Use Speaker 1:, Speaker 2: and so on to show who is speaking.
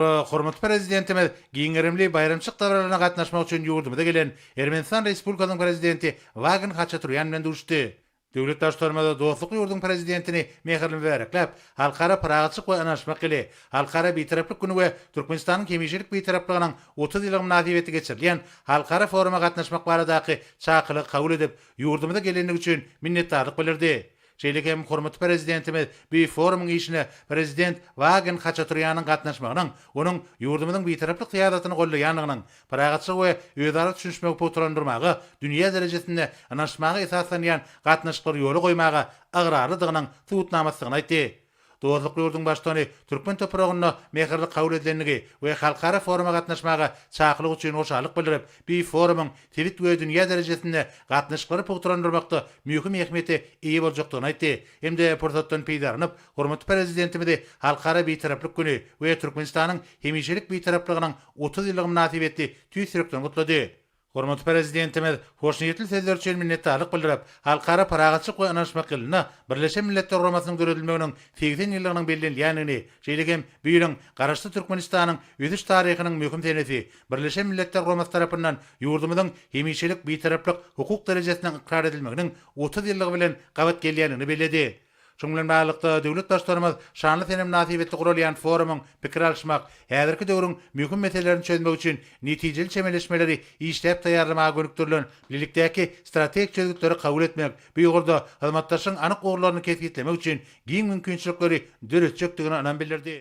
Speaker 1: Hormatly Prezidentimiz giň gerimli baýramçylyk dabaralaryna gatnaşmak üçin ýurdumyza gelen Ermenistan Respublikasynyň Prezidenti Wagen Haçaturýan bilen duşuşdy. Döwlet Baştutanymyz dostlukly ýurduň Prezidentini mähirli mübärekläp, Halkara parahatçylyk we ynanyşmak ýyly, Halkara Bitaraplyk güni we Türkmenistanyň hemişelik Bitaraplygynyň 30 ýyllygy mynasybetli geçirilýän halkara foruma gatnaşmak baradaky çakylygy kabul edip, ýurdumyza gelendigi üçin minnetdarlyk bildirdi. Şeýle hem hormatly Prezidentimiz bu forumyň işine Prezident Wagen Haçaturýanyň gatnaşmagynyň onuň ýurdumyzyň Bitaraplyk syýasatyny goldaýandygynyň, parahatçylygy we özara düşünişmegi pugtalandyrmaga, dünýä derejesinde ynanyşmaga esaslanýan gatnaşyklary ýola goýmaga ygrarlydygynyň subutnamasydygyny aýtdy. Dostlukly ýurduň Baştutany türkmen topragynda mähirli kabul edilendigi we halkara foruma gatnaşmaga çakylyk üçin hoşallyk bildirip, bu forumyň sebit we dünýä derejesinde gatnaşyklary pugtalandyrmakda möhüm ähmiýete eýe boljakdygyny aýtdy hem-de pursatdan peýdalanyp, hormatly Prezidentimizi Halkara Bitaraplyk güni we Türkmenistanyň hemişelik Bitaraplygynyň 30 ýyllygy mynasybetli tüýs ýürekden gutlady. Hormatly Prezidentimiz hoşniýetli sözler üçin minnetdarlyk bildirip, Halkara parahatçylyk we ynanyşmak ýylynda Birleşen Milletler Guramasynyň döredilmeginiň 80 ýyllygynyň bellenilýändigini, şeýle hem bu ýylyň Garaşsyz Türkmenistanyň ösüş taryhynyň möhüm senesi, Birleşen Milletler Guramasy tarapyndan ýurdumyzyň hemişelik Bitaraplyk hukuk derejesiniň ykrar edilmeginiň 30 ýyllygy bilen gabat gelýändigini belledi. Şunuň bilen baglylykda, döwlet Baştutanymyz şanly sene mynasybetli guralýan forumyň pikir alyşmak, häzirki döwrüň möhüm meselelerini çözmek üçin netijeli çemeleşmeleri işläp taýýarlamaga gönükdirilen bilelikdäki strategik çözgütleri kabul etmek, bu ugurda hyzmatdaşlygyň anyk ugurlaryny kesgitlemek üçin giň mümkinçilikleri döretjekdigine ynam bildirdi.